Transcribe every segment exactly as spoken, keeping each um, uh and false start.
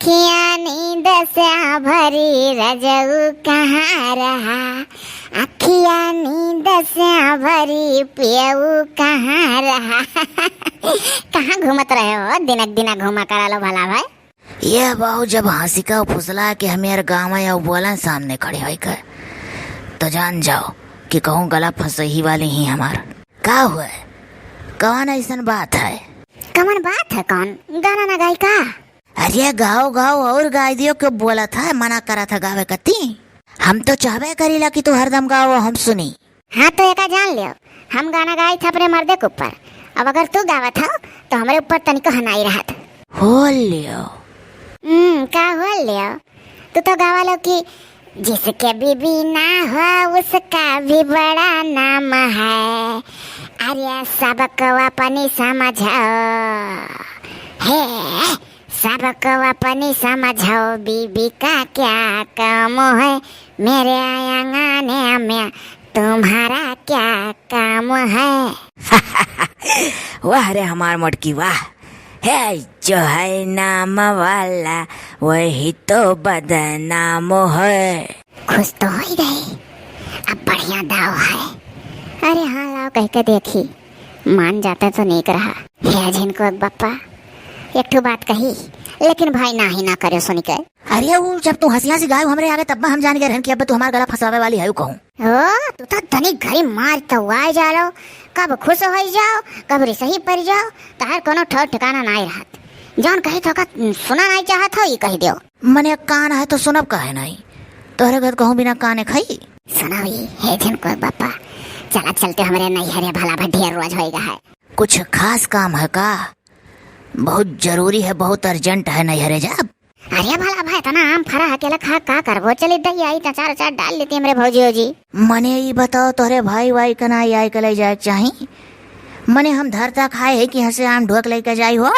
अखियाँ नींद से भरी रजऊ कहाँ रहा, अखियाँ नींद से भरी पियऊ कहाँ रहा। कहाँ घूमत रहे हो, दिनक दिना घूमा करा लो भला भाई। ये बाऊ जब हँसी का फुसला के हम यार गाँव आयो बोलन सामने खड़े होई के, तो जान जाओ कि कहूँ गला फंसही वाली ही हमार। का हुए? कौन ऐसन बात है? कमन बात है, कौन गाना ना गाई का? अरे गाओ गाओ और गाई दियो, क्यों बोला था, मना करा था गावे कती? हम तो चाहबे करीला कि तू हरदम गाओ, हम सुनी। हाँ तो एका जान लियो, हम गाना गाई था अपने मर्दे के ऊपर, अब अगर तू गावत हो तो हमरे ऊपर तनिको हनाई रहत। हो लियो। हम्म, का हो लियो? तू तो गावा लो कि जिसके बीबी ना हो उसका भी बड़ा नाम है। अरे सबको अपनी समझो, हे सबको अपनी समझो, बीबी का क्या काम है मेरे आंगन में, तुम्हारा क्या काम है? वाह रे हमार मोटकी वाह, है जो है नाम वाला वही तो बदनाम है। खुश तो हो ही गए, अब बढ़िया दाव है। अरे हाँ, लाओ कह के देखी, मान जाते तो नीक रहा। हे झिनको एक बप्पा, एक ठो बात कही, लेकिन भाई ना ही ना करे सुन के। अरे वो जब तू हँसी हँसी गायब हमरे आगे, तब हम जान गए रहन कि अब तू हमार गला फंसावे वाली है कहूँ। ओ, तू तो तनी घड़ी मार तो आए जा लो, कब खुश हो जाओ, कब रिसही पड़ जाओ, तहार कोनो ठौर ठिकाना नाई रहत। जौन कही तो का सुना नाई चाहत हो, ई कही दियो। मने कान है तो सुनब काहे नाई? तोहरे घर कहूँ बिना काने खाई? सुनावी, हे झिनको बप्पा, चला चलते हमरे नैहरे, भला भा ढेर रोज होइगा है। कुछ खास काम है का? बहुत जरूरी है, बहुत अर्जेंट है नैहरे जाब। अरे भला भा इतना आम फरा है, अकेला खा का करबो? चली दही आई तो अचार अचार डाल लेती हमरे भौजी ओजी। मने ई बताओ तोहरे भाई वाई कना आई के ले जाए के चाही? मने हम धरता खाए है कि हंसे आम ढोक लेके जाई हो?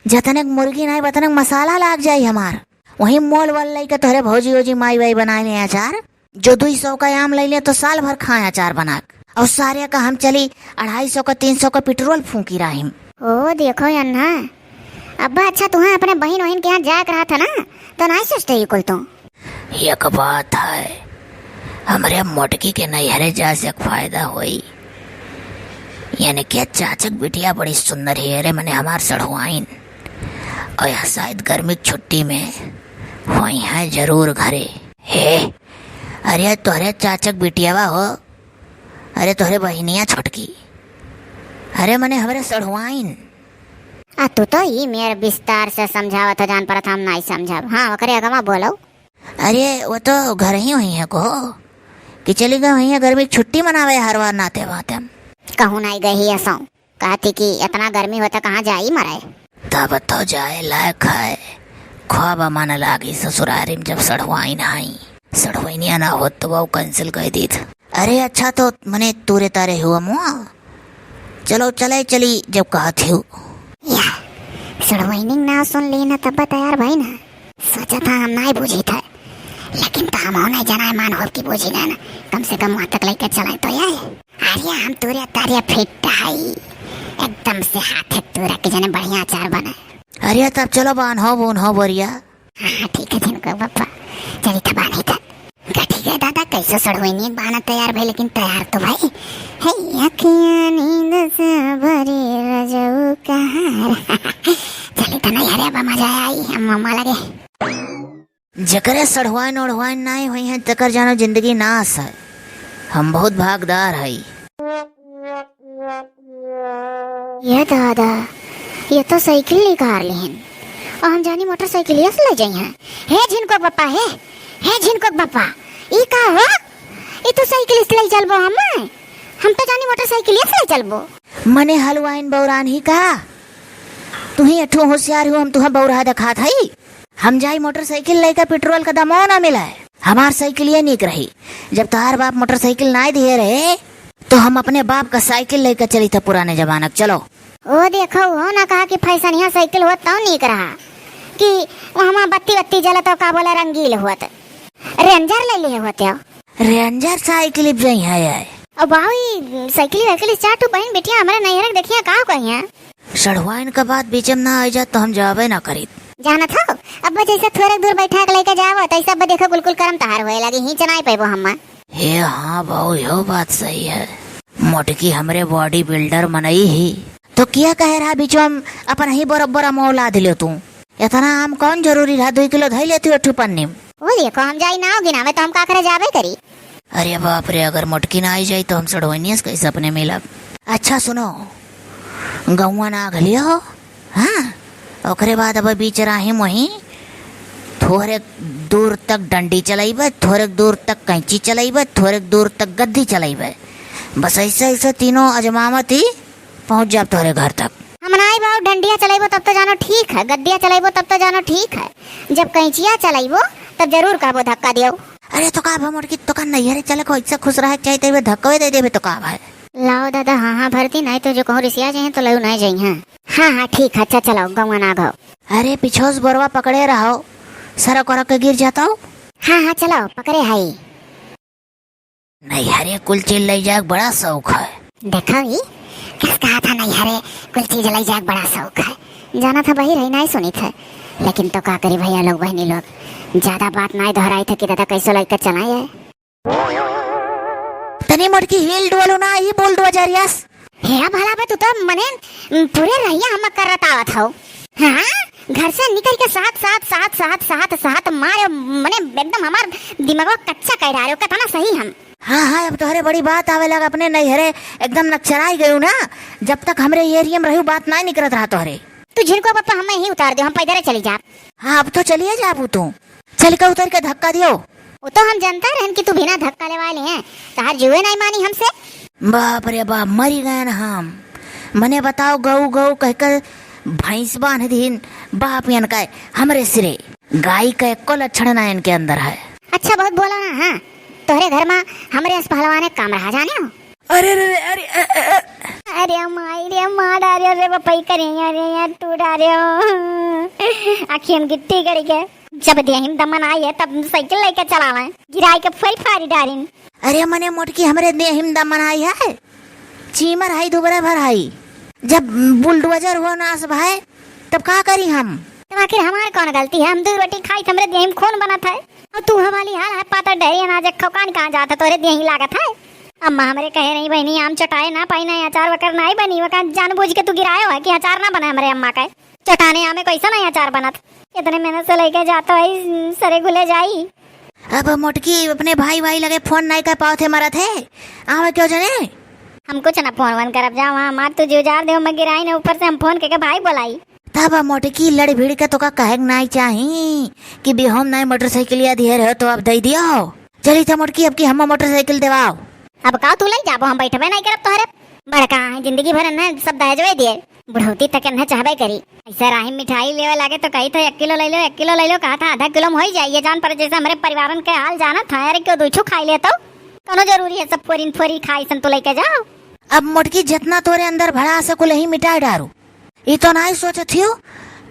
जतने क मुर्गी नाई बतने क मसाला लाग जाई हमार। वही मोल वल लइके तोहरे भौजी ओजी माई वाई बनाए ले अचार। जो दुई सौ का आम लइले तो साल भर खाए अचार बना के। और सारे का हम चली अढ़ाई सौ का, तीन सौ का पेट्रोल फूंकी राहिम। ओ देखो यन्ना, अब्बा अच्छा तुहें अपने बहिन वहिन के यहाँ जाए के रहा था ना, तो नाई सोचते ही कुल तू। एक बात है, हमरे मोटकी के नैहरे जाए से एक फायदा होई। यानी के चाचक बिटिया बड़ी सुंदर है रे, मने हमार सढ़ुआइन। और यह शायद गर्मी की छुट्टी में होई है जरूर घरे। हे, अरे तोहरे चाचक बिटियावा हो, अरे तोहरे बहिनिया छोटकी, अरे मने हमरे सढ़ुआइन। आ तू तो ई मेर विस्तार से समझावत हो, जान परत हम नाई समझब। हाँ, ओकरे अगवा बोलो। अरे वो तो घर ही हुई है को, कि चली गई हुई है गर्मी की छुट्टी मनावे हर बार नाते बाते हम। कहूँ नाई गई ही असो, कहती कि इतना गर्मी होता कहाँ जाई मरे। तब तो जाए लायक है, खूब मन लागी ससुरारी में जब सढ़ुआइन आई। सढ़ुआइनिया ना होत तो वो cancel कर दीत। अरे अच्छा तो मने तूरे तारे हुआ मुआ। चलो चले चली जब कहत हो। या, सढ़ुआइनी नाव सुन ली ना तब तैयार भई ना। सोचा था हम नाई बूझी थे, लेकिन तो हम होने जना मान हो कि बूझी गए ना। कम से कम वहाँ तक लेके चले तो ये। अरे हम तूरे तारे fit हई, एकदम से हाथ है तूरा के जने बढ़िया अचार बने। अरे तब चलो बान्हो बून्हो बोरिया। हाँ, हाँ, ठीक है झिनको बप्पा, चली त बान्ही त। का ठीक है दादा, कैसे सढ़ुआइनी बाना तैयार भई, लेकिन तैयार तो भई है। अखियाँ नींद से भरी रजऊ कहाँ रहा। चली त नैहरे अब मजा आई, हम मम्मा लगे। जेकरे सढ़ुआइन ओढ़ुआइन नाई हुई है, तेकर जानो जिंदगी नास है। हम बहुत भागदार हई। ये दादा, ये तो साइकिल निकाल लेहन। और हम जानी मोटरसाइकिलिया से ले जाई हैं। हे झिनको बप्पा, हे, हे झिनको बप्पा, ई का हो? ई तो साइकिल से ले चलबो हम। हम तो जानी मोटरसाइकिलिया से ले चलबो। मने हलवाइन बौरान ही का? तू ही अठू होशियार हो, हम तुहा बौरा दिखात हई। हम जाई मोटरसाइकिल लेके, पेट्रोल का दमो ना मिला है। हमार साइकिल ये नीक रही। जब तहार बाप मोटरसाइकिल नाई दिए रहे, तो हम अपने बाप का साइकिल लेके चली था पुराने जमाना के। चलो। ओ देखो, वो ना कहा कि फैसनिया साइकिल होत तो नीक रहा, कि वहाँ बत्ती बत्ती जलत हो, का बोले रंगील होत। रेंजर ले लिए होते हो। रेंजर साइकिल भी जई है, है। अब बाऊ, ई साइकिल वाइकिल चार ठो बहन बेटियां हमारे नैहर के देखिया का कही हैं। सढ़ुआइन का बात बीच में ना आई जात तो हम जाबे ना करीत। जानत हो, अब जैसे थोड़े दूर बैठा के लेके जावो, तैसे अब देखो कुल कुल करम तहार होए लगी, ही चनाई पैबो हम्मा। हे हाँ बाऊ, यो बात सही है। मोटकी हमरे body builder मनई ही। तो क्या कहे रहा बीचवा में अपन ही बराबर अमवा लाद लियो तू? इतना आम कौन जरूरी रहा, दुई किलो धई लेती अठू पन्नी में। वो देखो, हम जाई नाव गिनावे तो हम का करे जाबे करी। अरे बाप रे, अगर मोटकी ना आई जाई तो हम सड़वनियस कैसे अपने मिलब? अच्छा सुनो, गौवा नाग लियो, हाँ, ओकरे बाद अब बीच राही मोही थोड़े दूर तक डंडी चलइबे, थोड़े दूर तक कैंची चलइबे, थोड़े दूर तक गद्दी चलइबे। बस ऐसे ऐसे तीनों अजमावत ही पहुँच जाब तोहरे घर तक। हम नाई बाऊ, डंडिया चलइबो तब तो जानो ठीक है, गद्दिया चलइबो तब तो जानो ठीक है, जब कैंचिया चलइबो तब जरूर कहबो धक्का दियो। अरे तो का भा मोटकी, तो का नैहरे चले को इच्छा खुश रहे के चाहिए, तेरे धक्का दे देबे तो का भाई? लाओ दादा, हाँ हाँ भरती, नाई तो जो कहूँ रिसिया जाइहैं तो लऊ नाई जाइहैं। हाँ हाँ ठीक है, अच्छा चलाओ, गौवा नाग हो। अरे पिछोस बोरवा पकड़े रहो, सरक वरक के गिर जाता हो। हाँ हाँ चलाओ, पकड़े हई। नैहरे कुल चीज लई जाए के बड़ा शौक है। देखो ई, कस कहा था नैहरे कुल चीज लई जाए के बड़ा शौक है। जाना था बहिर है, नाई सुनी थे। लेकिन तो का करी भैया लोग, बहनी लोग, ज्यादा बात नाई दोहराई थे कि दादा कैसो लइके चला है। तनी मोटकी हिल डोलू ना, ई बोल दो हजार यस। हे भला बे, तू तो मने, उम, पूरे रहिया हम करत आवत हो। हाँ, घर से निकल के साथ, साथ, साथ, साथ, साथ, साथ मारे, मने एकदम हमार दिमागवा कच्चा कर डारे हो, कितना सही हम। हाँ, हाँ, अब तोहरे बड़ी बात आवे लगा, अपने नैहरे एकदम नक्सराई गयू ना, जब तक हमरे area में रहू बात नाई निकरत रहा तोहरे। तू झिनको पप्पा हमें ही उतार दो, हम पैदल चली जाब। हाँ, अब तो चलिए जाबू तू। चल के उतर के धक्का दियो। वो तो हम जानता रहन कि तू बिना धक्का लेवा ले हैं, तहार जुए नहीं मानी हमसे। बाप रे बाप, मरी गए ना हम। मने बताओ, गऊ गऊ कहकर भैंस बांध दीन बाप यन का हमरे सिरे। गाय का एको लक्षण ना इनके अंदर है। अच्छा, बहुत बोला ना, हाँ। तोहरे घर में हमरे अस पहलवाने काम रहा, जाने हो? अरे, अरे, अरे, अ, अ, अ। अरे माई रे, मार डारे रे बपई करे, अरे यार, तू डारे हो। आँखी हम गिट्टी गड़ के। जब देहिम दमन आई है, तब साइकिल लेके चलावे, गिराई के फेल फारी डारिन। अरे मने मोटकी, हमरे देहिम दमन आई है, चीमर है, दुबरे भर है। जब बुलडोजर हो नास भाई, तब का करी हम? तब आखिर हमार कौन गलती है? हम दो रोटी खाई, हमरे देहिम खून बनत है। और तू हमारी हाल है, पातर डहरी अनाज खौकान कहाँ जात है, तोरे देही लागत है। अम्मा हमरे कहे रही, बहनी, आम चटाए ना पाई, ना अचार वकर नाई बनी, वका जानबूझ के तू गिरायो है कि अचार ना बने हमरे अम्मा का। चटाने आमे कैसा ना अचार बनत, इतने मेहनत से लेके जात है, सरे घुले जाई। अब मोटकी अपने भाई भाई लगे फोन नाई कर पावत है, मरत है, आवे क्यों जने? हम कुछ ना फोन वोन करब, जा वहाँ मार तू जुजार दे, मैं गिराई ना, ऊपर से हम फोन करके भाई बोलाई। तब मोटकी लड़ भिड़ के तोका कहे के नाई चाही कि बिहोम नाई मोटरसाइकिलिया दिहे रहो तो अब दे दियो। चली था मोटकी, अब की हम मोटरसाइकिल देवाओ। अब का तू ले जाबो, हम बैठबे नाई करब तोहरे। बड़का है, जिंदगी भर इन्हें सब दहेजवे दिए, बुढ़ौती तक इन्हें चाहबे करी। ऐसे राही मिठाई लेवे लागे तो कही था एक किलो ले लो, एक किलो ले लो, कहा था आधा किलो में हो ही जाइए। जान पर जैसे हमरे परिवारन के हाल जाना था, अरे क्यों दू छू खाई ले तो? कौनो जरूरी है सब फोरिन फोरी खाई सन तो लेके जाओ। अब मोटकी जितना तोरे अंदर भड़ा से कुल ही मिटाए डारू। ई तो नाई सोचत हियो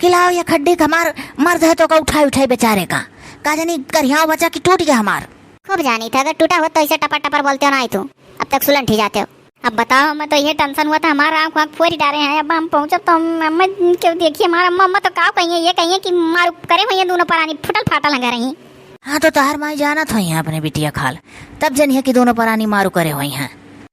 कि लाओ ये खड्डी के हमार मर्द है तो का उठाई उठाई बेचारे का। का जानी करियाओ बचा कि टूट गया हमार। खूब जानी था, अगर टूटा होत तो ऐसे टपर टपर बोलते हो नाई तू, अब तक सुलंठी जाते हो। अब बताओ, मैं तो ये tension हुआ था, हमारा आँख वाँख फोरी डारे हैं। अब हम पहुँचब तो हम, अम्मा क्यों देखिए हमारा अम्मा, अम्मा तो का कहिए, ये कहिए कि मारू करे हुए दोनों परानी फुटल फाटल हैं घर ही। हाँ, तो तोहार माई जानत होइहैं अपने बिटिया खाल, तब जनिहैं कि दोनों परानी मारू करे होइहैं।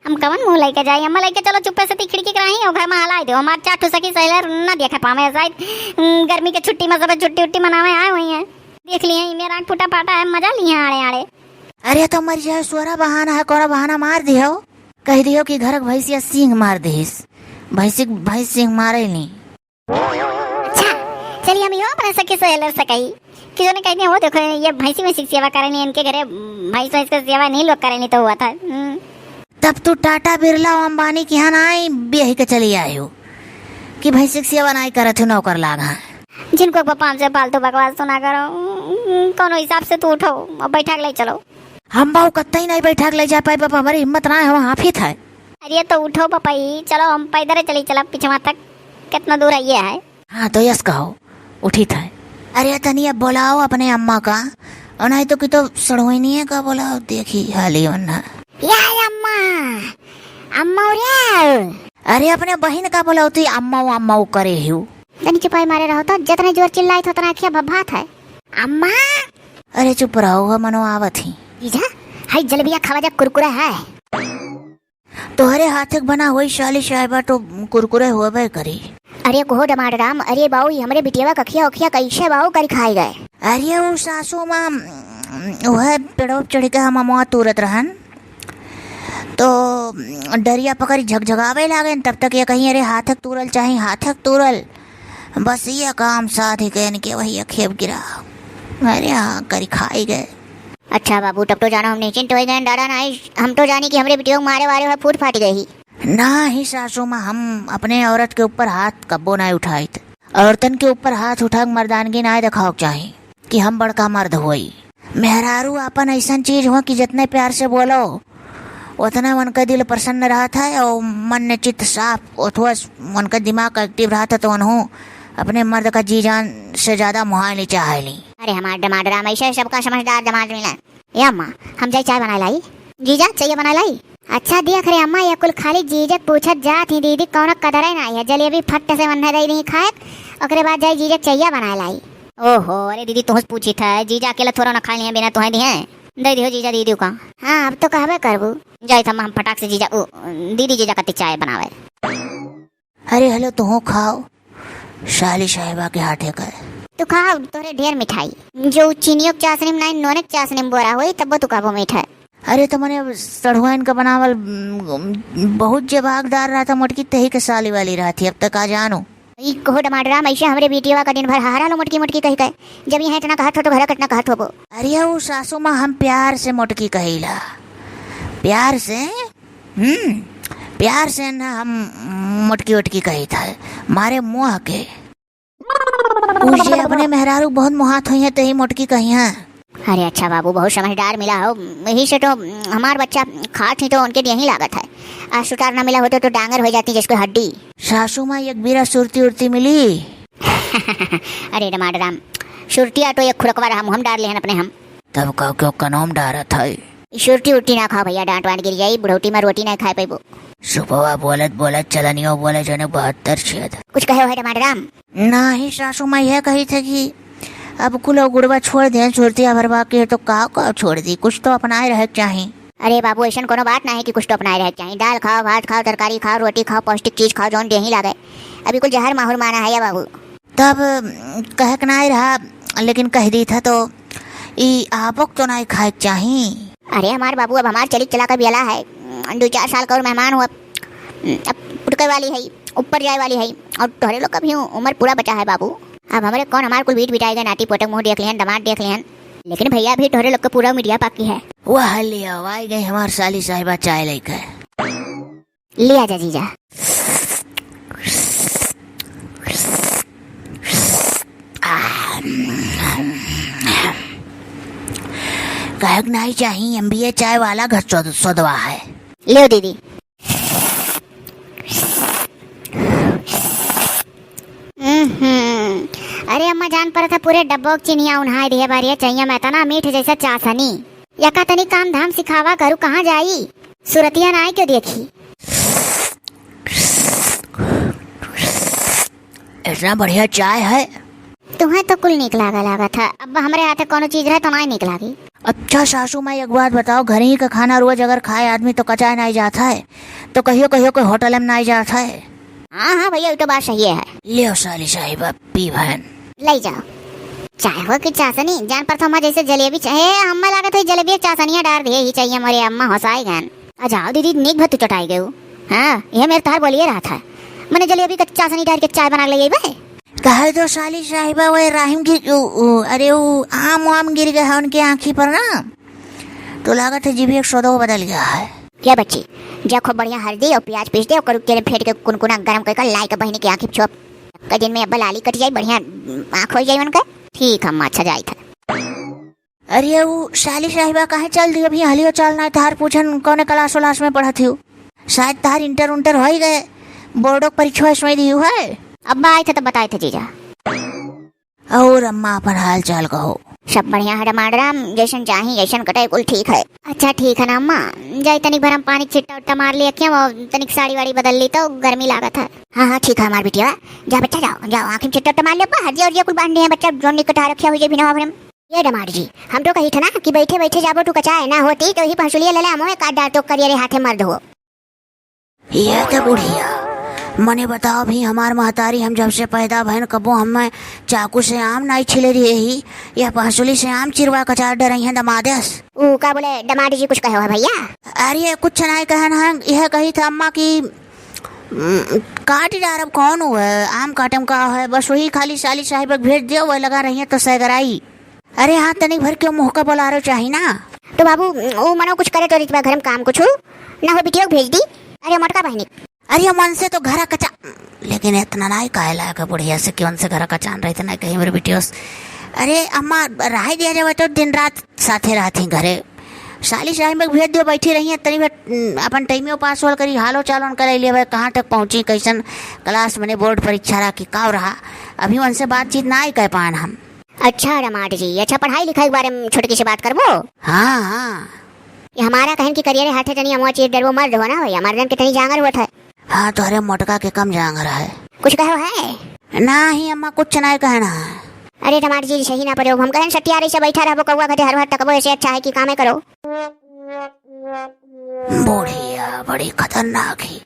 हम कवन मुँह लइके जाई? अम्मा लइके चलो चुप्पे से ती खिड़की के राही, ओ घर में हलाई दो। हमार चार ठो सखी सहेलर ना देखे पावे, शायद, उम, गर्मी के छुट्टी में सब छुट्टी उट्टी मनावे आए होइहैं। देख लिए, ई मेरा फूटा फाटा है, मजा लिए आड़े आड़े। अरे तो मर जाए, सोरा बहाना है, कोरा बहाना मार दियो, कह दियो कि घर के भैंसिया सींग मार दिस, भैंसी, भैंस सींग मारे नी। अच्छा, चलिए हम यो अपने सखी सहेलर से कही कि जोने कहते हैं, वो देखो ये भैंसी वैंसी की सेवा करें, इनके घरे भैंस वैंस की सेवा नहीं लोग करें, नहीं तो हुआ था। हम्म। तब तू टाटा बिरला और अंबानी के यहाँ ना आई, ब्याह के चली आई हो कि भैंसी की सेवा नहीं करत हो, नौकर लाग हैं। जिनको पापा हमसे फालतू बकवास सुना करो, कोनो हिसाब से तू उठो और बैठा के ले चलो। हम बाऊ कत्ता ही नहीं बैठा के ले जा पाए, बाप हमारी हिम्मत ना है, वहाँ फित है। अरे तो उठो बपई, चलो हम पैदल चली चला पिछवा तक, कितना दूर है ये है। हाँ तो यस कहो, उठी था। अरे तनी अब बोलाओ अपने अम्मा का, और नहीं तो कि तो सड़ोइनिए का बोलाओ, देखी हाली वन्ना। या अम्मा, अम्मा रे। अरे अपने बहिन का बोलाओ, तू अम्मा अम्मा करे हो। तनी चुपाई मारे रहो तो, जतने जोर चिल्लाइत हो, उतना अखिया भभात है। अम्मा! अरे चुप रहो, हो मनो आवत ही। जीजा, हाय जलेबिया खावा जा, कुरकुरा है। तोहरे हाथे के बना होई साली साहिबा तो कुरकुरे होबे करी। अरे कहो डमाडराम, अरे बाऊ, ई हमरे बिटियावा कखिया उखिया कैसे बाऊ करी खाई गए? अरे वो सासू माँ, वह पेड़वा पे चढ़ के हम अमवा तूरत रहन, तो डरिया पकड़ी झकझकावे लागेन। तब तक ये कहीं, "अरे हाथक तूरल चाही, हाथक तूरल।" बस ये काम साध ही गए इनके, वही अखेब गिरा। अरे हाँ, करी खाई गए। अच्छा बाबू, तब तो जानो हम निश्चिंत हो गए, डरा नहीं। हम तो जानी कि हमरे बिटियों को मारे वारे है, फूट फाट गई ही। ना ही सासू माँ, हम अपने औरत के ऊपर हाथ कब्बो ना उठाइत। औरतन के ऊपर हाथ उठा के मर्दानगी ना दिखाओ के चाही कि हम बड़का मर्द होई। मेहरारू आपन ऐसन चीज हो कि जितने प्यार से बोलो, उतना उनका दिल प्रसन्न रहत है और मन ने चित्त साफ, अथवा उनका दिमाग एक्टिव रहत है, तो उन्हों अपने मर्द का जी जान से ज्यादा मुहायली चाहेली। अरे हमार डमाडराम ऐसे सबका समझदार दमाद मिला। ए अम्मा, हम जाई चाय बनाए लाई। जीजा, चाय बनाए लाई। अच्छा देख रे अम्मा, ये कुल खाली जीजक पूछत जात ही दीदी, कौनो कदरे नाई है। जलेबी फट से वन्ने दे दी खाए, ओकरे बाद जाई जीजक चैया बनाए लाई। ओहो, अरे दीदी, तुहस पूछी था, जीजा अकेला थोड़ा ना खा लिए, बिना तुहें दिए। दे दियो जीजा दीदी का। हाँ, अब तो कहबे करबू। जाई था अम्मा, हम फटाक से जीजा, ओ, दीदी जीजा कति चाय बनावे। अरे हेलो, तुहो खाओ, साली साहिबा के हाथे का। तू खाओ, तोरे ढेर मिठाई। जो चीनियों के चाशनी में नाई, नोने के चाशनी में बोरा होई, तब तू खाबो मिठाई। अरे तो मने अब सढ़ुआइन का बनावल, उम, बहुत जवाबदार रहता मोटकी, तही के साली वाली रहती, अब तक आ जानो। ई कहो डमाडराम, ऐसे हमरे बिटियावा का दिन भर हारा लो मोटकी मोटकी कही के। जब यहाँ इतना कहत हो तो घर कितना कहत होबो। अरे वो सासू माँ, हम प्यार से मोटकी कहीला, प्यार से। हम्म, प्यार से ना हम मोटकी ओटकी कही था, मारे मुँह के। उ जे अपने मेहरारू बहुत मुहात हुई है, तो ही मोटकी कही है। अरे अच्छा बाबू, बहुत समझदार मिला हो, यही से तो हमार बच्चा खात ही तो उनके यही लागत है। आज सुतार ना मिला होते तो डांगर हो जाती जिसको हड्डी। सासू माँ, एक बीरा सुरती उरती मिली? अरे डमाडराम, सुरतिया तो एक खुरकवा रहा, मुँह में डार लेहन अपने हम। तब का क्यों कनोम डारत है? ई सुरती उरती ना खाओ भैया, डांट वांट गिर जाई, बुढ़ौती में रोटी ना खाए पैबो। सुबह बोलत बोलत चलनियो बोले जने बहत्तर छेद। कुछ कहे हो है डमाडराम? ना ही सासू माँ यह कही थे कि अब कुल गुड़वा छोड़ दें, सुरतिया भरवा के तो का का छोड़ दी, कुछ तो अपनाए रहे के चाही। अरे बाबू, ऐसन कोनो बात ना है कि कुछ तो अपनाए रहे के चाही। दाल खाओ, भात खाओ, तरकारी खाओ, रोटी खाओ, पौष्टिक चीज खाओ, जौन देही लागे। अभी कुल जहर माहुर माना है या बाबू। तब, उम, कहे के नाई रहा, लेकिन कह दी था तो ई आपक तो नाई खाए के चाही। अरे हमार बाबू, अब हमार चलित चला का बियाला है, दो चार साल का और मेहमान हो, अब, अब पुटके वाली है, ऊपर जाए वाली है, और तोहरे लोग का भी उम्र पूरा बचा है बाबू। अब हमरे कौन, हमार कुल बीट बिटाए गए, नाती पोतक मुँह देख लिहन, दामाद देख लिहन, लेकिन भैया भी तोहरे लोग का पूरा उमिरिया बाकी है। वाह ले आओ, आई गई हमार साली साहिबा चाय लेके। ले आजा जीजा। कहे के नाई चाही, एमबीए चाय वाला घर सोद-, सोदवा है। ले दीदी। हम्म, अरे अम्मा जान पर था पूरे डब्बो के चिनिया उन्हाई दिए बारी है, चाहिए मैं तना मीठ जैसा चासनी। यका तनी काम धाम सिखावा करू, कहाँ जाई? सुरतिया नाई क्यों देखी? इतना बढ़िया चाय है। तुम्हें तो कुल नीक लागा लागत है, अब हमरे हाथे कोनो चीज रहे तो नाई नीक लागी। अच्छा सासू माई, एक बात बताओ, घर ही का खाना रोज अगर खाए आदमी तो कचाए नाई जात है, तो कहियो कहियो कोई होटल में नाई जात है। हाँ हाँ भैया, ये तो बात सही है। लियो साली साहिबा, पी भैन। ले जाओ। चाय हो कि चासनी, जान पर थमा जैसे जलेबी चाहे, अम्मा लागत है जलेबी चासनिया डार दिए ही चाहिए मोरे अम्मा होसाई गन। आ जाओ दीदी, नीक भतू चटाई गयो। हाँ, ये मेरे तार बोलिए रहा था। मने जलेबी का चासनी डार के चाय बना ले बे। कहे तो साली साहिबा, वो राहिम की, उ, उ, अरे वो आम वाम गिर गए हैं उनके आँखी पर ना, तो लागत है जीभी एक सौ दो बदल गया है। या बच्ची, जा खूब बढ़िया हल्दी और प्याज पीस दे, ओकर तेल फेंट के कुनकुना गरम करके लाई के बहिनी के आँखी में छोप। का दिन में अब्बा लाली कट जाई, बढ़िया आँख हो जाई उनका। ठीक हम अच्छा जाई था। अरे ऊ साली साहिबा काहे चल दी अभी हलियो चाल ना तहार पूछन कौने क्लास उलास में पढ़त हियो। शायद तहार इंटर उंटर हो ही गए, बोर्डो के परीक्षा इसमें दी है। अब्बा आए थे तब बताए थे जीजा। और अम्मा अपन हाल चाल कहो। सब बढ़िया है डमाडराम, जैसन चाही जैसन कटे कुल ठीक है। अच्छा ठीक है ना अम्मा, जाई तनिक भर हम पानी छिट्टा उट्टा मार लिया क्या, वो तनिक साड़ी वाड़ी बदल ली तो गर्मी लागत है। हाँ हाँ ठीक है हमार बिटिया, जा बच्चा जाओ जाओ, आँखी में छिट्टा उट्टा मार लिया, हर जे और जे कुल बांधे हैं बच्चा, जोन निकटा रखिया हुई जे बिना भर। ये डमाड जी, हम तो कही था ना कि बैठे बैठे जाबो तू कचाए ना होती तो ही पहसुलिया ले ले, अमोए काट डाल तो करियरे हाथे मर्द हो। ये तो बुढ़िया, मने बताओ भी, हमार महतारी हम जब से पैदा भयन कबो हमें चाकू से आम नाई छिले रही ही, यह पहसुली से आम चिरवा कचार डरई हैं दमादस। ऊ का बोले डमाड जी कुछ कहो है भैया? अरे कुछ नाई कहन है, यह कही था अम्मा कि उम, काट डारब कौन हुआ, आम काटे में का है, बस वही खाली साली साहिब के भेज दियो, वह लगा रही है तो सैगराई। अरे हाँ, तनी भर के मुँह का बोलारो चाही ना। तो बाबू, ऊ मनो कुछ करे तो रितवा घर में काम कुछ ना हो, बिटियो के भेज दी। अरे मोटका बहनी। अरे मन से तो घर कचा, लेकिन इतना ना ही काहे लायक है बुढ़िया से कि उनसे घर कचान रही थी ना कहीं मेरे बिटियो से। अरे अम्मा, रहे दिया जावे तो दिन रात साथे रहती घरे। साली साहिब के भेज दियो, बैठी रही है, तनी भर, उम, अपन टाइमियो पास होल करी, हालो चाल उनका ले लिया, कहाँ तक पहुँची, कैसन क्लास मने बोर्ड परीक्षा रहा कि का रहा, अभी उनसे बातचीत ना ही कर पान हम। अच्छा डमाट जी, अच्छा पढ़ाई लिखाई के बारे में छोटकी से बात करबो? हाँ, हाँ। ये हमारा कहन की करियरे हाथे तनी अमवा चीर डरबो मर्द हो ना भैया, मर्दन के तनी जांगर होत है। हाँ, तोहरे मोटका के कम जांगर है। कुछ कहो है? ना ही अम्मा, कुछ नहीं कहना है। अरे डमाट जी, सही ना पड़े, हम कहन सटियारे से बैठा रहबो, कौआ घटे हर हर तकबो, ऐसे अच्छा है कि कामे करो। बुढ़िया बड़ी खतरनाक ही।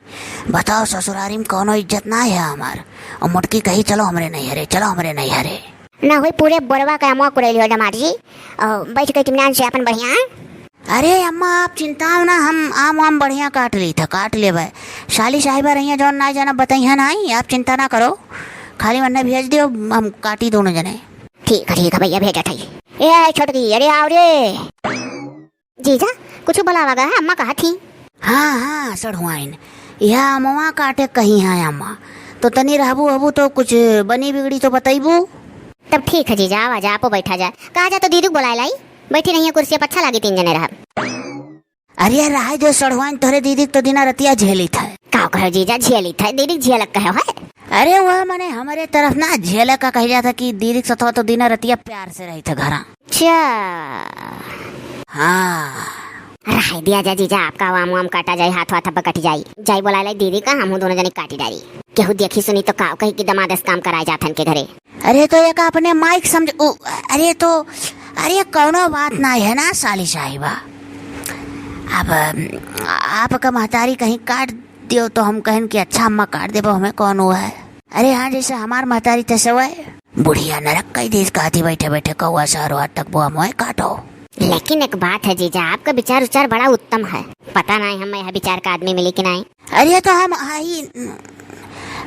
बताओ, ससुरारी में कौनो इज्जत ना है हमार। और मोटकी कही, "चलो हमरे नैहरे, चलो हमरे नैहरे।" ना होई, पूरे बोरवा का अमवा कुड़ैली हो डमाट जी। और बैठ के इत्मीनान से अपन बढ़िया। अरे अम्मा, आप चिंता हो ना, हम आम आम बढ़िया काट ली था, काट लेबे। साली साहिबा रहिया जौन ना जाना बताइया ना, आप चिंता ना करो, खाली मन्ने भेज दियो, हम काटी दोनों जने। ठीक है, ठीक है भैया, भेजत है। ए छोटकी, अरे आओ रे। जीजा, कुछ बुलावा गया है, अम्मा कहा थी? हाँ, हाँ, सढ़ुआइन, यह अमवा काटे कही है अम्मा, तो तनी रहबू हबू तो कुछ बनी बिगड़ी तो बतैबू। तब ठीक है जीजा, आवा जा, आपो बैठा जा। कहा जा तो दीदी को बुलाए लाई, बैठी रहिए कुर्सी पर, अच्छा लागी तीन जने रहब। अरे रहे जो सढ़ुआइन, तोहरे दीदी के तो दिना रतिया झेली था। का कहो जीजा, झेली था? दीदी झेलक कहो है? अरे वह मने हमारे तरफ ना झेलक का कह जाता कि दीदी के सथवा तो दिना रतिया प्यार से रही था घरा। अच्छा। हाँ। रहे दिया जा जीजा, आपका आम वाम काटा जाई, हाथ वाथ अब कट जाई। जाई बोला लाई दीदी का, हमहू दोनों जने काटी डारी। केहू देखी सुनी तो का कही कि दमादस काम कराए जाथन के घरे। अरे तो एक अपने माइक समझ, उ, अरे तो, अरे कौनो बात ना है ना साली साहिबा। अब आपका महतारी कहीं काट दियो तो हम कहन कि अच्छा अम्मा काट देबो, हमें कौन हुआ है। अरे हाँ, जैसे हमार महतारी तैसे हुआ है। बुढ़िया नरक कई देश कहती बैठे बैठे कौआ सारो आज तक बुआ मोए काटो। लेकिन एक बात है जीजा, आपका विचार उचार बड़ा उत्तम है। पता नहीं हम यह विचार का आदमी मिली कि नहीं। अरे तो हम आई,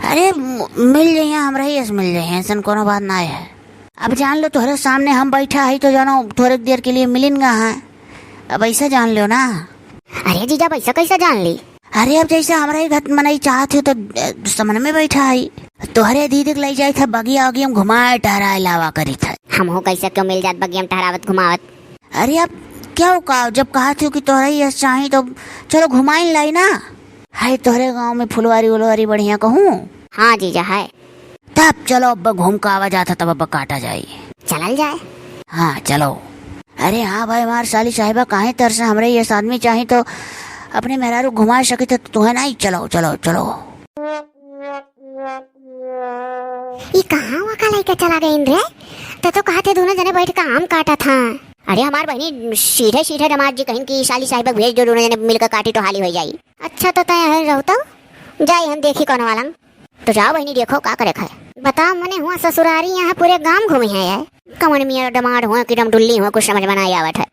अरे म-, मिल जाइए, हमरा ही यस मिल जाइए, ऐसन कोनो बात ना है। अब जान लो तोहरे सामने हम बैठा है तो जानो थोड़े देर के लिए मिलिन गा है। अब ऐसा जान लो ना। अरे जीजा, अब ऐसा कैसा जान ली? अरे अब जैसे हमरा ही घर मनई चाहत हो तो अ, समन में बैठा है। तोहरे दीदी के ले जाए था बगिया वगिया में घुमाए टहराए लावा करी था। हमहू कैसे क्यों मिल जात बगिया में टहरावत घुमावत? अरे अब क्या हो का, जब कहा थी कि तोहरा ही यस चाही तो चलो घुमाइन लाई ना। है तोहरे गाँव में फुलवारी उलवारी बढ़िया कहूँ? हाँ जीजा है। तब चलो अब घूम के आवा जाता, तब अब काटा जाई। चलल जाए। हाँ चलो। अरे हाँ भाई, हमार साली साहिबा काहे तरसे, हमरे यस आदमी चाही तो अपने मेहरारू घुमा सकी तो तुम्हें नहीं, चलो चलो चलो। ई कहाँ वहाँ का लइका चला गइन रे? त तो कहत है दोनों जने बैठ के आम काटत हैं। अरे हमार बहिनी सीधे सीधे दमाद जी कहिन कि साली साहिबा के भेज दो, दोनों जने मिलकर काटी तो हाली हो जाई। अच्छा तो तय है रहू तो जाई हम देखी कौन वाला। तो जाओ बहिनी देखो का करे खाए। बताओ मने हुआ ससुरारी यहाँ पूरे गांव घूमी है यार। कमन मियाँ दमाद हुआ कि रमडुल्ली हुआ कुछ समझ में नहीं आवत है।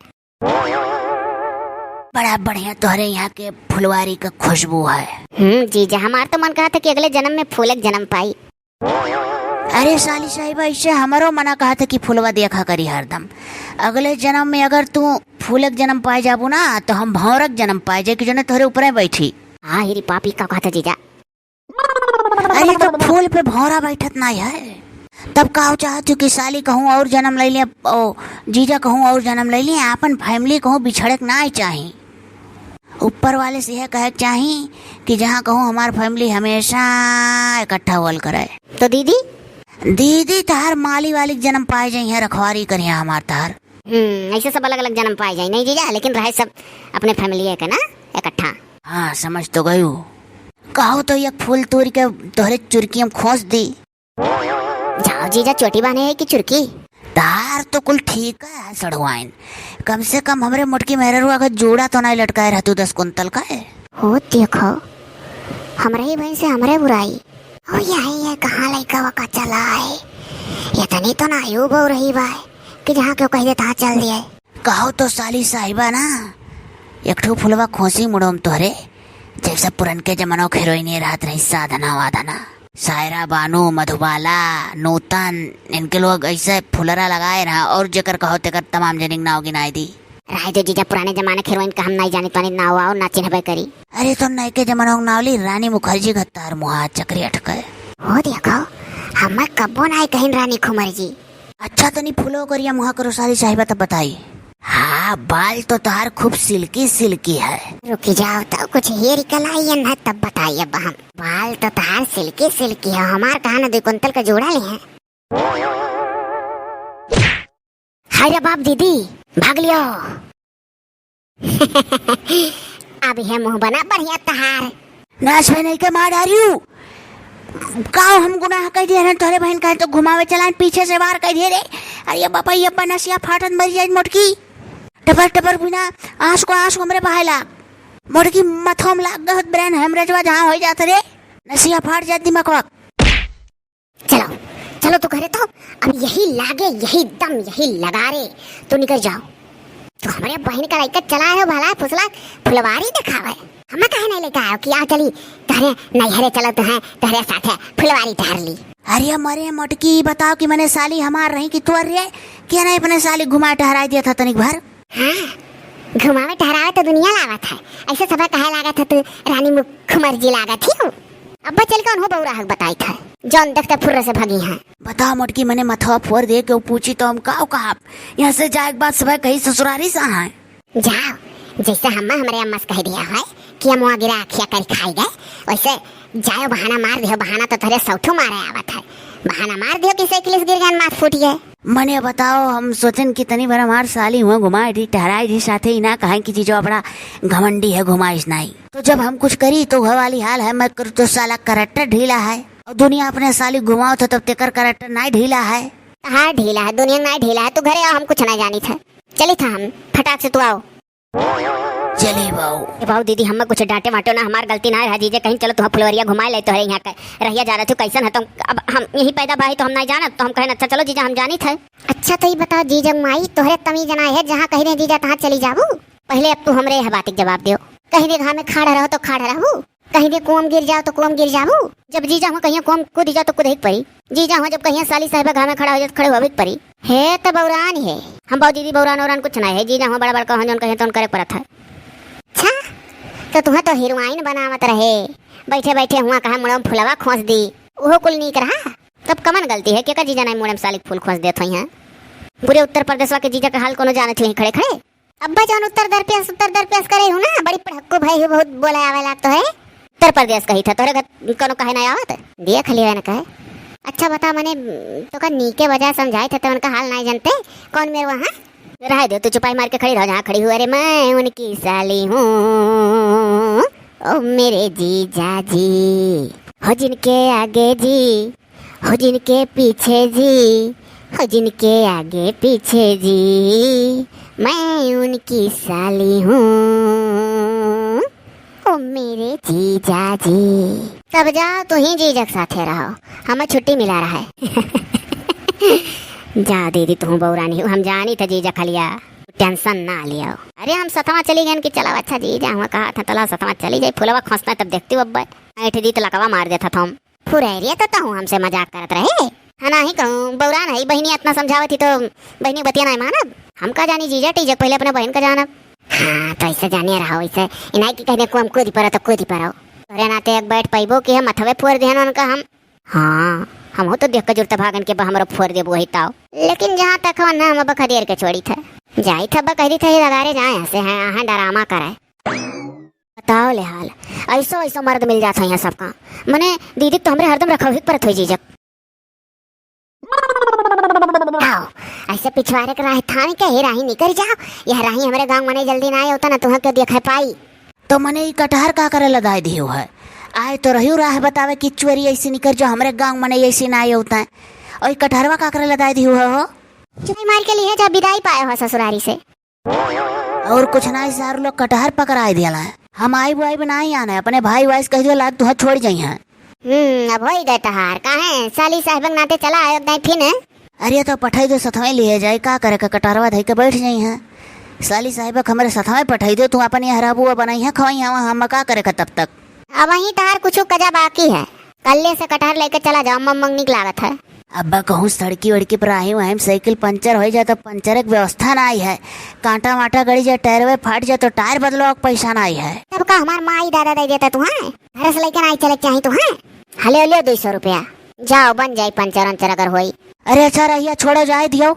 बड़ा बढ़िया तोहरे यहाँ के फुलवारी का खुशबू है। हम्म जीजा, हमार तो मन कहा था कि अगले जन्म में फूले के जन्म पाई। अरे साली साहिबा, इससे हमारो मना कहा था कि फुलवा देखा करी हरदम। अगले जन्म में अगर तू फूले के जन्म पाए जाबू ना तो हम भौंरक जन्म पाए जाए कि जने तोहरे ऊपरे बैठी। हाँ हिरी पापी का कहा था जीजा। अरे तो फूल पे भौरा बैठत नाई है। तब का चाहत हो कि साली कहूँ और जन्म ले ले, ओ जीजा कहूँ और जन्म ले ले, आपन फैमिली कहूँ बिछड़े के नाई चाही। ऊपर वाले से यह कहे के चाही कि जहाँ कहूँ हमार फैमिली हमेशा इकट्ठा होल करे। तो दीदी, दीदी, तहार माली वाली के जन्म पाए जाई है, रखवारी करिया हमार तहार। हम्म, ऐसे सब अलग-अलग जन्म पाए जाई, नहीं जीजा, लेकिन रहे सब अपने family के ना इकट्ठा। हाँ, समझ तो गयो। कहो तो एक फूल तोड़ के तोहरे चुरकी में खोस दी। जाओ जीजा, चोटी बांधे है कि चुरकी? तार तो कुल ठीक है सड़ुआइन, कम से कम हमरे मोटकी मेहररुआ का जूड़ा तो नाहीं लटकाए रहतू दस कुंतल का है। हो देखो, हमरे ही बहिन से हमरे बुराई। ओ यही है, कहाँ लइका वका चला है, इतनी तो ना आयु बहु रही बाय कि जहाँ केहू कह दे तहाँ चल दिए। कहो तो साली साहिबा ना, एक ठो फुलवा खोसी मुड़ोम तोहरे, जैसे पुरनके जमानों के हीरोइन रहत रही, साधना वाधना, सायरा बानू, मधुबाला, नूतन, इनके लोग ऐसे फुलरा लगाए रहा और जेकर कहो तेकर तमाम जनिक नाव गिनाए दी। रहे दे जीजा, पुराने जमाने के हीरोइन का हम नाई जानित वानित नाव और ना चिन्हबे करी। अरे तो नयके जमानों के नाव ली, रानी मुखर्जी का तार मुहा चक्री अटके। हो देखो, हमें कब्बो नाई कहिन रानी खुमर जी। अच्छा, तनी फुलो करिया मुहा करो साली साहिबा, तब बताई। हाँ, बाल तो तोहार खूब silky silky है। रुकी जाओ तो, कुछ हेयर कलाइयन है, तब बताई अब हम। बाल तो तोहार silky silky है, हमार कहा ना दुई कुंतल का जोड़ा ले हैं। हाय रे बाप दीदी, भाग लियो। अब है मुँह बना बढ़िया तहार। नाच में नहीं के मार डारियो। का हम गुनाह कह दिए रहन तोहरे बहन का, तो घुमावे चलान पीछे से वार कह दिए रे। अरे बापा, ये अब्बा नसिया फाटत मर जाए मोटकी। टपर टपर बिना आँस को आँस हमरे बहायला। मोटकी मथवा में लाग गहत brain hemorrhage जहाँ हो जात रे। नसिया फाट जात दिमागवा। चलो, चलो तू घरे तो, अब यही लागे, यही दम, यही लगारे, तू निकल जाओ। तू हमरे बहिन का लइका चला है, भला फुसला फुलवारी देखावे। हमें काहे नहीं लेके आयो कि आ चली, तहरे नैहरे चलत हैं, तहरे साथे फुलवारी टहर ली। अरे मरे मोटकी, बताओ कि मने साली हमार रही कि तोर रे, के नहीं अपने साली घुमा टहराई दिया था तनिक भर? हाँ, घुमावे टहरावे तो दुनिया लावत है, ऐसे सभे कहे लागत है तू रानी मुख-, खुमर जी लागत ही हो। अब्बा चल कौन हो बौरा हक बताई था, जौन देखते फुर्र से भगी हैं। बताओ मोटकी, मने मथवा फोर दे के वो पूछी तो हम काव कहब? यहाँ से जाए के बाद सभे कही ससुरारी से आए। जाओ, जैसे हम हमरे अम्मा से कह दिया है कि हम वहाँ गिरा अखिया कर खाई गए, वैसे जाओ बहाना मार दियो, बहाना तो तोहरे सौठो मारे आवत है, बहाना मार दियो कि साइकिल से गिर गए, माथ फूट गए। मने बताओ, हम सोचन कि तनी भर हमार साली हुआ घुमाए दी, टहराए दी, साथे ही ना कहें कि जीजो अपना घमंडी है, घुमाइश नाई। तो जब हम कुछ करी तो घर वाली हाल है, मैं करूँ तो साला character ढीला है। और दुनिया अपने साली घुमाओ तो तब तेकर character नाई ढीला है। हाँ ढीला है, दुनिया नाई ढीला है। तू घरे आओ, हम कुछ ना जानी था। चली था हम, फटाक से तू आओ। चली बाऊ। ए बाऊ दीदी, हमें कुछ डांटे वाटो ना, हमार गलती ना रहा जीजे, कहीं चलो तुहाँ फुलवरिया घुमाए ले, तोहरे यहाँ के रहिया जा रहे थे, कैसन है तुम? अब हम यही पैदा भाई तो हम नहीं जानत, तो हम कहें अच्छा चलो जीजा हम जानी थे। अच्छा तो ये बताओ जीजा माई, तोहरे तमीज ना है, जहाँ कहीं दे जीजा तहाँ चली जाबू? पहले अब तू हमरे यह बात के जवाब दियो, कहीं दे घामे खाड़ रहो तो खाड़ रहबू, कहीं दे कुआं गिर जाओ तो कुआं गिर जाबू। जब जीजा हुआ कहीं कुआं कूद जाओ तो कूदे के परी, जीजा हुआ जब कहीं साली साहिबा घामे खड़ा हो जाओ तो खड़े होवे के परी। हे त बौरान है। हम बाऊ दीदी बौरान औरान कुछ नहीं है, जीजा हुआ बड़ा बड़का हो जौन कहे तौन करे पड़त है। अच्छा, तो तुहे तो हीरोइन बनावत रहे, बैठे बैठे हुआ कहा मुड़ो में फुलवा खोस दी, ओहो कुल नीक रहा। तब कमन गलती है, केकर जीजा नहीं मुड़े में साली के फूल खोस देत होई हैं? पूरे उत्तर प्रदेशवा के जीजा के हाल कोनो जानत ही खड़े खड़े। अब्बा जौन उत्तर दर पेश, उत्तर दर पेश करे हूँ ना, बड़ी पढ़क्कू भई हूँ, बहुत बोले आवे लागत है। उत्तर प्रदेश कही था, तोहरे घर कोनो कहे नहीं आवत? देख लियो ना कहे। अच्छा बता, मने तोका नीके वजह समझाए थे, तो उनका हाल नहीं जानते, कौन मेरे वहाँ? रहे दे, तू चुपाई मार के खड़ी रहो जहाँ खड़ी हुआ। अरे मैं उनकी साली हूँ, ओ मेरे जीजा जी, हो जिनके आगे जी, हो जिनके पीछे जी, हो जिनके आगे पीछे जी, मैं उनकी साली हूँ, ओ मेरे जीजा जी। तब जा, तू ही जीजा के साथे रहो, हमें छुट्टी मिला रहा है। जा दीदी, तू बौरानी हो, हम जानी था जीजा खलिया, tension ना लियो। अरे हम सतवा चली गए कि चला अच्छा जीजा हुआ कहा था, तला सतवा चली जाए, फुलवा खोसता तब देखती हूँ अब। ऐठ दी तो लकवा मार देता था हम। फुरैरिया तो तहूँ हमसे मजाक करत रहे। हाँ, नाही कहूँ, बौरान है, बहिनी इतना समझावत ही तो बहिनी बतिया नहीं मानब। हम का जानी जीजा टीजक, पहले अपने बहन का जानब। हाँ, तो ऐसे जानिए रहो, ऐसे इनाई की कहने को हम कूदी पड़ो तो कूदी पड़ो। तोरे नाते एक बैठ पैबो कि हम अथवे फोर देहन उनका हम। हाँ, हम हो तो देख के जुड़ते भागन के बा हमरो फोर देबो वही ताव। लेकिन जहाँ तक हो ना, हम अब खदेर के छोड़ी थे। जाई थे अब कह दी थे, लगारे जाए हंसे हैं, हाँ, डरामा करे। बताओ ले हाल, ऐसो ऐसो मर्द मिल जात है यहाँ सबका। मने दीदी तो हमरे हरदम रखो ही परत होई जीजक। आओ, ऐसे पिछवारे के राह थान के ही राही निकर जाओ। यह राही हमरे गाँव मनई जल्दी ना आए होता ना तुहाँ के देखे पाई। तो मने ई कटहर का करे लदाई दियो है? आए तो रहियो राह बतावे कि चोरी ऐसी निकर जो हमरे गाँव मनई ऐसी ना आए होता है। और ई कटहरवा का करे लदाई दियो है हो? चुराई मार के लिए जा बिदाई पाए हो ससुरारी से। और कुछ ना, सार लोग कटहर पकड़ाए दिया है। हम आई बुआई बनाई आने, अपने भाई वाई से कह दियो लाद तुहाँ छोड़ जाई हैं। हम्म, अब होई गए तहार। काहे? साली साहिबा के नाते चला आयो एक दाई फिन। अरे तो पठाई दो सथवे लिए जाए, का करे का कटहरवा धई के बैठ जाई हैं। साली साहिबा के हमरे सथवे पठाई दो, तू अपन यहाँ रहबू, बनाई है, खवाई है, वहाँ हम का करे का तब तक। अब वहीं तहार कुछ कजा बाकी है, कल्ले से कटहर लेके चला जाओ, मम मम निक लागत है। अब्बा कहूँ सड़की वड़की पर आही वहीं साइकिल पंचर हो जाए तो पंचर के व्यवस्था ना आई है, कांटा वाटा गड़ी जाए, टायर वे फाट जाए तो टायर बदलवा के पैसा ना आई है। तब का हमार माई दादा दे देता तू हैं? घर से लेके ना आई चले के चाही तू हैं? हले ले दो सौ रुपया, जाओ बन जाई पंचर उंचर अगर होई। अरे अच्छा रहिया, छोड़ो जाए दियो।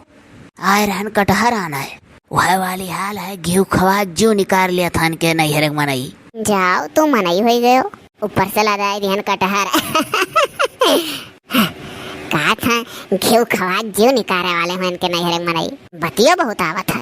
आए रहन कटहर आना है, वह वाली हाल है, घिउ खवा के जीव निकार लिया थान के नैहर के मनई। जाओ, तू मनई होई गयो, ऊपर से लदाई दिहन कटहर। का था, घिउ खवा के जीव निकारे वाले हो इनके नैहर के मनई। बतियो बहुत आवत है।